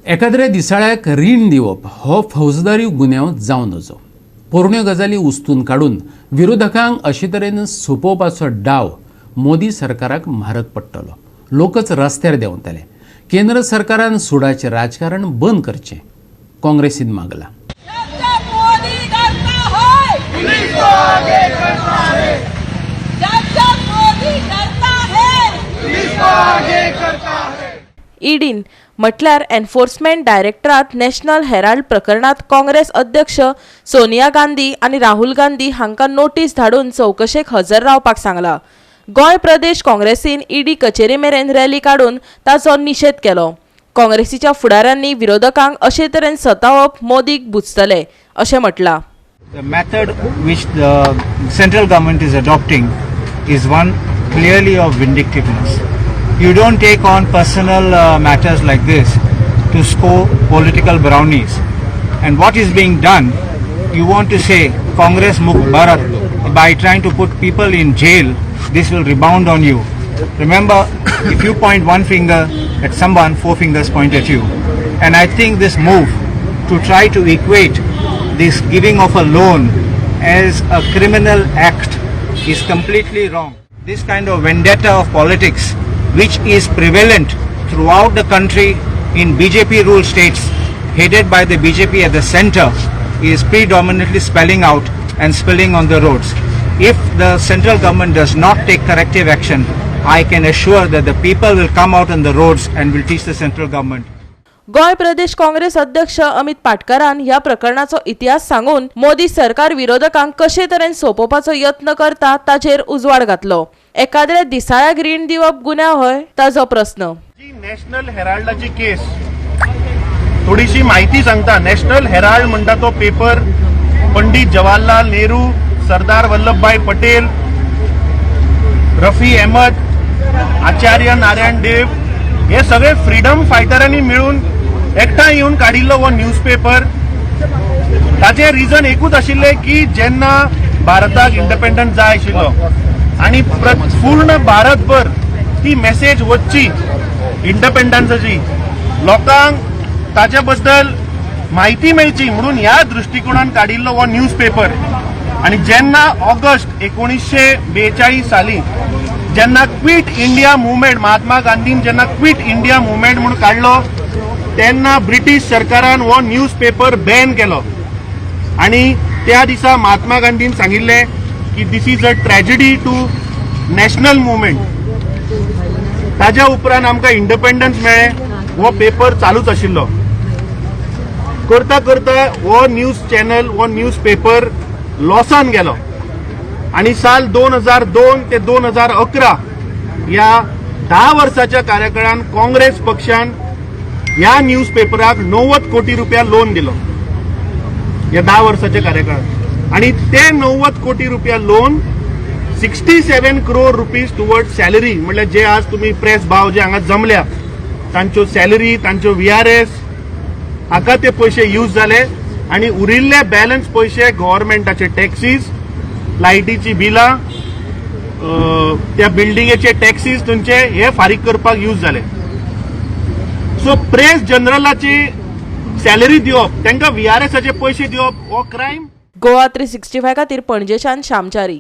एकाद्र्या दिसाळ्याक रीण दिवप हो फौजदारी गुन्यांव जावं नजो. पोरण्यो गजाली उस्तून काडून विरोधकांक अशे तरेन सोंपोवपाचो डाव मोदी सरकाराक म्हारग पडटलो. लोकच रस्त्यार देंवतले. केंद्र सरकारान सुडाचें राजकारण बंद करचें, काँग्रेसीन मागलां. जब जब मोदी डरता है, पुलिस को आगे करता है. जब जब मोदी डरता है, ईडीन म्हटल्यार एन्फोर्समेंट डायरेक्टरात नॅशनल हेराल्ड प्रकरणांत काँग्रेस अध्यक्ष सोनिया गांधी आनी राहुल गांधी हांकां नोटीस धाडून चवकशेक हजर रावपाक सांगला. गोंय प्रदेश काँग्रेसीन ईडी कचेरे मेरेन रॅली काडून ताचो निशेध केलो. काँग्रेसीच्या फुडाऱ्यांनी विरोधकांक अशे तरेन सतावप मोदीक बुजतले अशें म्हटलां. The method which the central government is adopting is one clearly of vindictiveness. You don't take on personal matters like this to score political brownies. And what is being done, you want to say Congress Mukt Bharat by trying to put people in jail, this will rebound on you. Remember, if you point one finger at someone, four fingers point at you. And I think this move to try to equate this giving of a loan as a criminal act is completely wrong. This kind of vendetta of politics, which is prevalent throughout the country in BJP ruled states, headed by the BJP at the center, is predominantly spelling out and spilling on the roads. If the central government does not take corrective action, I can assure that the people will come out on the roads and will teach the central government. Goa Pradesh Congress अध्यक्ष अमित पाटकारान ह्या प्रकरणाचो इतिहास सांगून मोदी सरकार विरोधकांक कशे तरेन सोंपोवपाचो यत्न करता ताचेर उजवाड घातलो. एकाद्र्या दिसाळ्याक रीण दिवप गुन्यांव हय, ताचो प्रस्न. जी नॅशनल हेराल्डाची केस, थोडीशी माहिती सांगता. नॅशनल हेराल्ड म्हणटा तो पेपर पंडित जवाहरलाल नेहरू, सरदार वल्लभभाई पटेल, रफी अहमद, आचार्य नारायण देव हे सगळे फ्रिडम फायटरांनी मिळून एकठांय येवन काडिल्लो हो न्यूज पेपर. ताचें रिजन एकूच आशिल्लें की जेन्ना भारताक इंडिपेंडन्स जाय आशिल्लो आनी पूर्ण भारतभर ती मेसेज वचची इंडिपेंडन्साची, लोकांक ताचे बद्दल म्हायती मेळची म्हणून ह्या दृश्टिकोणान काडिल्लो हो न्यूज पेपर. आनी जेन्ना ऑगस्ट 1942 साली जेन्ना क्विट इंडिया मुवमेंट, महात्मा गांधीन जेन्ना क्विट इंडिया मुवमेंट म्हणून काडलो, तेन्ना ब्रिटीश सरकारान हो न्यूज पेपर बॅन केलो. आनी त्या दिसा महात्मा गांधीन सांगिल्लें की this is a tragedy to national movement. ताज्या उपरांत आमकां इंडिपेंडन्स मेळ्ळें, हो पेपर चालूच आशिल्लो. करता करता हो न्यूज चॅनल, हो न्यूज पेपर लॉसान गेलो आनी साल 2002 ते 2011 ह्या 10 वर्साच्या कार्यकाळान काँग्रेस पक्षान ह्या न्यूज पेपराक 90 कोटी रुपया लोन दिलो ह्या 10 वर्साच्या कार्यकाळात. आणि ते 90 कोटी रुपया loan, 67 crore rupees toward salary, म्हणल्यार जे आज तुमी प्रेस भाव जे हांगा जमल्या तांच्यो सॅलरी, तांच्यो व्हीआरएस हाका ते पयशे यूज जाले आणि उरिल्ले बॅलन्स पयशे गव्हर्मेंटाचे टॅक्सीज, लायटीची बिलां, त्या बिल्डिंगेचे टॅक्सीज तुमचे हे फारीक करपाक यूज जाले. सो प्रेस जनरलाची सॅलरी दिवप, तांकां व्हीआरएसाचे पयशे दिवप हो क्रायम. गोवा 365 खातीर पणजेच्यान श्यामचारी.